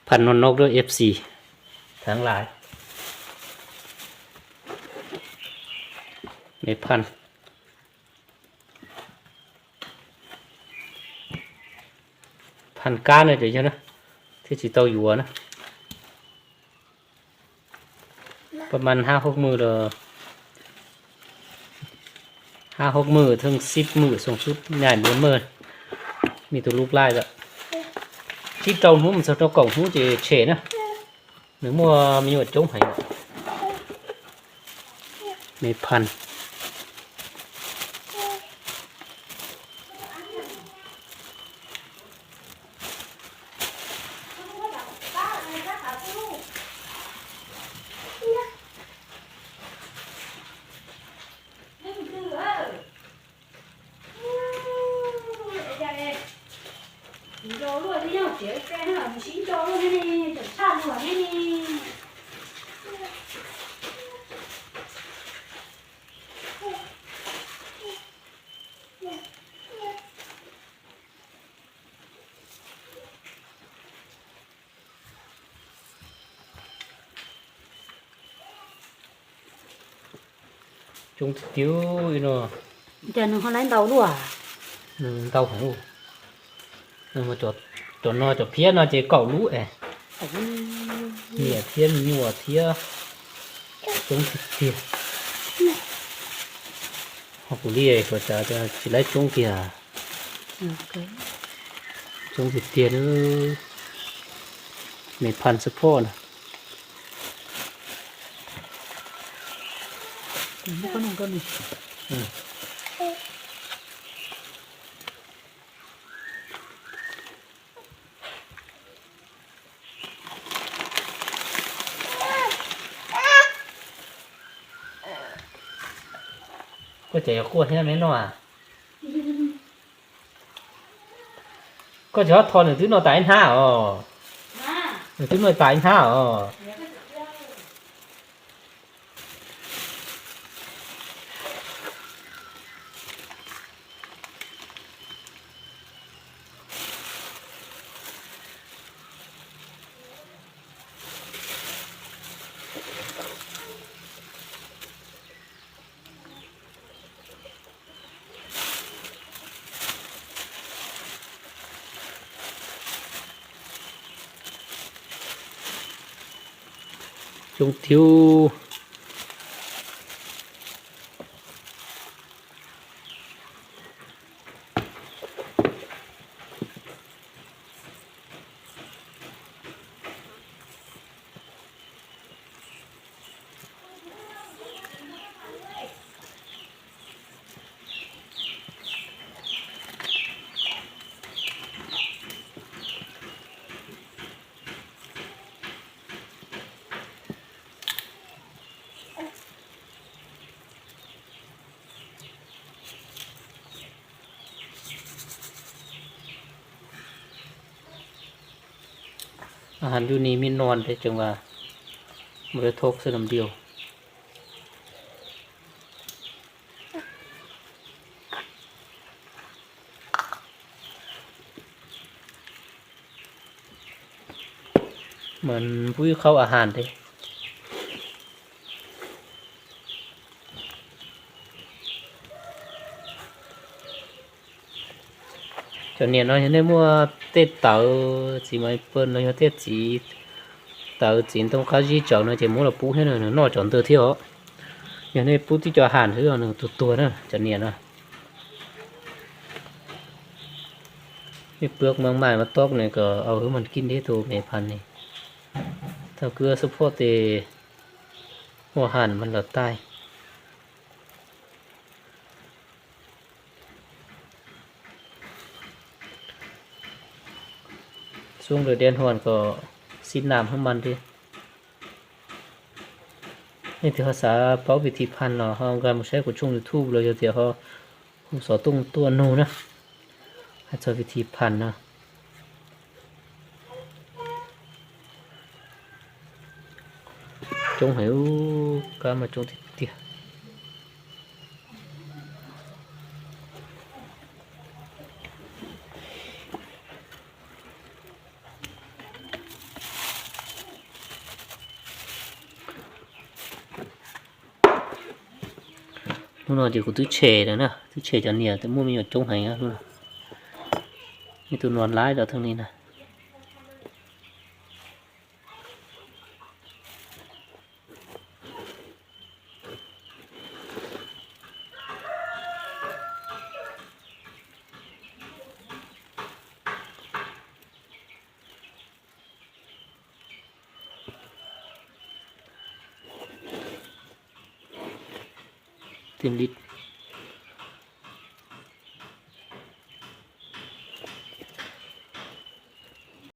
Phaj no no rau F C tháng lại. Me phaj, phaj kab no ces yog na, thiab tsis tau yuav na. Pab mas hab hauv mws los, hab hauv mws theej xib mws xoom xub nyais npua mawj, me tus lub laij lawm. Tsib rau hnub mus txog rau kaum hnub ces tshem na. Nws muaj me nyuam coob heev. Me phaj. Coob tiag tiag no. Cas nws ho laiv ntau luaj? Nws ntau heev. Cov no cov phiab no ces kaum lub es, niam thiab me nyuam thiab. Coob tiag tiag. Ho kuv li xav tsis laib coob kiag. Coob tiag tiag na. Me phaj xab phoj na. Koj ces yog quaj thiab me no a? Koj tsis tho nws twb noj tas ib hnab os. Nws twb noj tas ib hnab os. Coob tiag. Ahan yus ni mi nuan thiab tseem vas mus rau thoob xwb nws diu. Mas pub ib qhaub ahan thiab. Cov niam no yog nej muaj tej tawv txiv maiv pawg no yog tej txiv tawv txiv ntoo qab zib tsawv no ces muab los pub thiab nws noj cov ntawd thiab os. Yog nej pub tib co ham xwb nws tuag tuag na cov niam no. Ib pab mas mais mas tob ne kom au hwv mas kib deb tus me phaj ne. Thaum kub xub phoj tes muaj ham mas lawm taij. Xub lawm dej huam kom xib nam hab mas deb. Nej twg ho xav paub vim thi phaj los ho nkag mus saib kuv tshooj YouTube los yog tias ho hu xov tooj tuaj nug na, hais txog vim thi phaj no. Coob heev, kab mas coob tiag tiag. Hnub no ces kuv twb tshem lawm na, twb tshem cov niam, twb muaj me nyuam coob heev hnub no. Ib tug no lab cov theej li na. Tej li